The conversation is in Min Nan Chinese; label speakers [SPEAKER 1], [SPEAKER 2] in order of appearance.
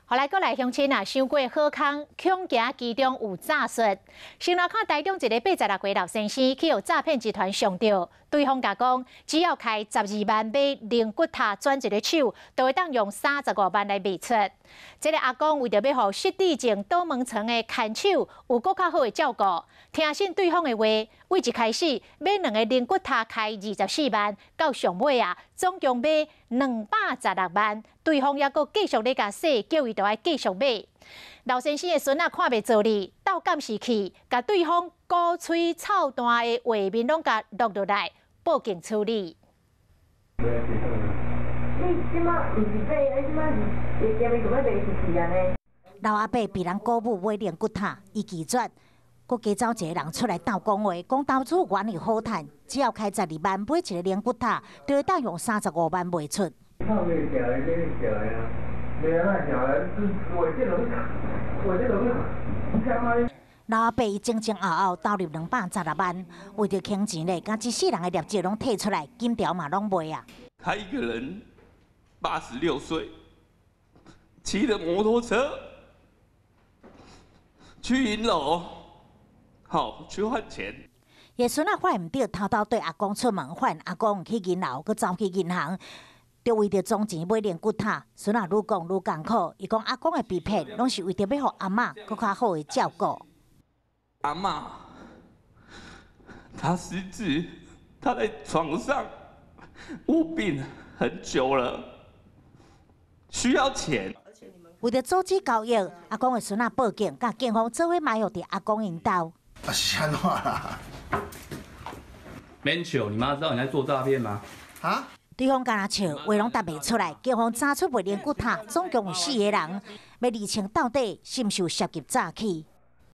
[SPEAKER 1] 予來閣來鄉親啊，傷過好康，恐驚其中有詐術。先來看台中一个86歲老先生去予詐騙集團上釣，對方共講，只要開十二萬買龍骨塔轉一个手，就會當用35萬來賣出。這个阿公為著欲予失智症倒門床的牽手有閣較好的照顧，聽信對方的話，對一開始買兩个龍骨塔開24萬，到上尾啊，總共買216萬，對方猶閣繼續咧共洗，叫伊著愛繼續買。老先生的孫仔看袂做哩，鬥監視器，共對方鼓吹臭彈的畫面攏共錄落來，報警處理。
[SPEAKER 2] 你這馬毋是買，你這馬是會驚伊就欲賣出去按呢？
[SPEAKER 3] 老阿伯被人鼓舞買龍骨塔，伊拒絕，閣加走一个人出來鬥講話，講投資原來好趁，只要開十二萬買一个龍骨塔，就會當用三十五萬賣出。
[SPEAKER 4] 靠你行的，你行的啊，袂啊，行來，畫這落去，畫這落去，聽啊！
[SPEAKER 3] 老阿伯伊前前後後投入216萬，為著坑錢咧，共一世人的業績攏提出來，金條嘛攏賣啊。
[SPEAKER 5] 他一個人86歲，騎著摩托車去銀樓，好去換錢。
[SPEAKER 3] 伊孫仔發現毋對，偷偷綴阿公出門，發現阿公去銀樓，閣走去銀行，就為著裝錢買龍骨塔。孫仔愈講愈艱苦，伊講阿公會被騙，攏是為著欲予阿嬤閣較好的照顧。
[SPEAKER 5] 阿嬤，她失智，她在床上臥病很久了，需要錢。
[SPEAKER 3] 為著阻止交易，阿公的孫仔報警，共警方做伙埋伏佇阿公𪜶兜。
[SPEAKER 6] 啊，是按怎啦？
[SPEAKER 5] 免笑，你媽知道你在做詐騙嗎？
[SPEAKER 6] 啊？
[SPEAKER 3] 對方干焦笑，話攏答袂出來。警方查出賣龍骨塔，總共有四个人，欲釐清到底是毋是有涉及詐欺。